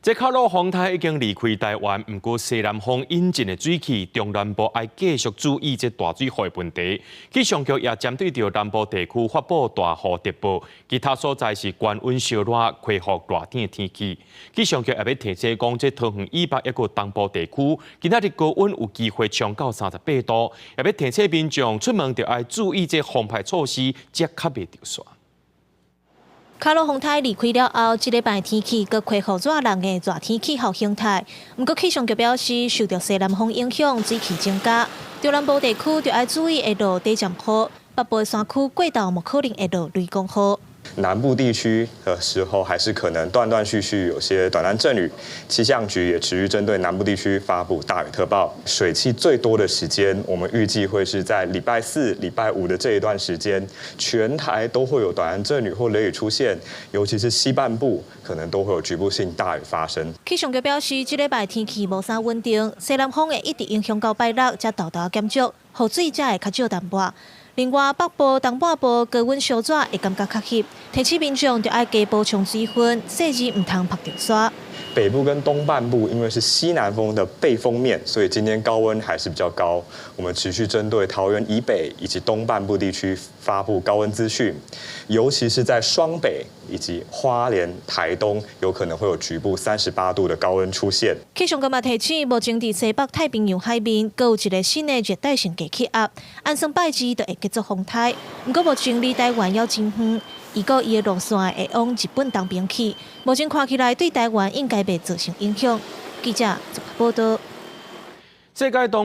這卡魯風颱已經離開台灣，毋過西南風引進的水汽，中南部愛繼續注意這大水禍的問題。氣象局也針對著南部地區發布大雨特報，其他所在是懸溫燒熱、恢復熱天的天氣。氣象局也欲提醒講，這桃園以北抑閣東部地區，今仔日高溫有機會衝到38度，也欲提醒民眾出門著愛注意這防曬措施，才較袂著曬。卡魯風颱離開了後，這禮拜天氣閣恢復熱人的熱天氣候形態。毋過氣象局表示，受著西南風影響，水汽增加，中南部地區著愛注意會落短暫雨，北部山區過晝嘛可能會落雷公雨。南部地區的時候，還是可能斷斷續續有些短暫陣雨。氣象局也持續針對南部地區發布大雨特報。水汽最多的時間，我們預計會是在禮拜四、禮拜五的這一段時間，全台都會有短暫陣雨或雷雨出現，尤其是西半部可能都會有局部性大雨發生。氣象局表示，這禮拜天氣無啥穩定，西南風會一直影響到拜六，才沓沓減少，雨水才會較少淡薄。另外，北部、東半部高溫燒熱會感覺較翕，提醒民眾著愛加補充水分，細膩毋通曝著曬。北部跟東半部因為是西南風的背風面，所以今天高溫還是比較高。我們持續針對桃園以北以及東半部地區發布高溫資訊，尤其是在雙北以及花蓮、台東，有可能會有局部38度的高溫出現。氣象局嘛提醒，目前佇西北太平洋海面，閣有一个新的熱帶性低氣壓，按算拜二就會結束風颱。毋過目前離台灣猶真遠，預估伊的路線會往日本東邊去。目前看起來對台灣應該袂造成影響。記者綜合報道。世界東。